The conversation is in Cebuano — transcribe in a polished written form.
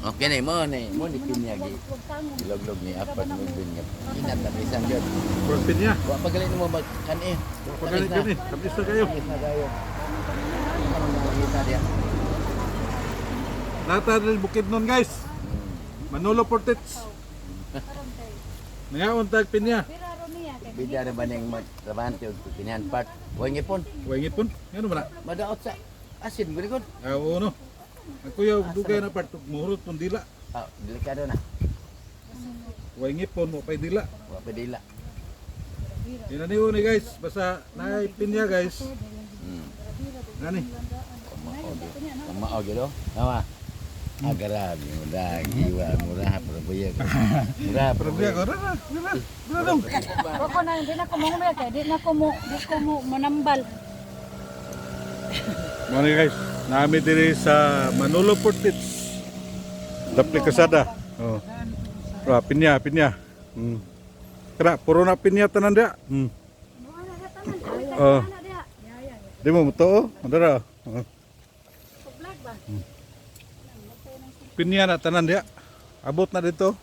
Okay na mo ni mo ni pinya gi. Giloglog ni apat mo pinya. Inat na bisan jud. Puro pinya. Wa pa gali nimo mag kan eh. Wa pa gali kani. Tamis na kayo. Tamis na kayo. Ano makita diya? Nata rin bukid nun, guys. Manolo Portits. Nangaon tag pinya. Bida na ba ning magtrabante og pinahan part? Wa ngipon. Way ngipon. Ngano ba na? Madaot sa asin gud gud. Ah, oo no. Ang kuya dugay na part muhurot pun dila. Ah, delikado na. Way ngipon mo pay dila. Wa pa dila. Inaniw ni, guys, basta naay pinya, guys. Nani? Kamao gyud. Kamao gyud oh. Tama. Ah, grabe mo dah, giwa murah pero buya. Murah Pero biya ko na. Na. Na dong. Ako na hindi na ko mangumay kay di na ko mo di ko mo manambal. Mao ni, guys, nami diri sa Manolo Portits. Dapli Kasada. Oh. Ah, pinya, pinya. Kara, puro na pinya tanan dia. Oh. Di mo mo Madara. Oh. Pinya na tanan dia. Abot na dito.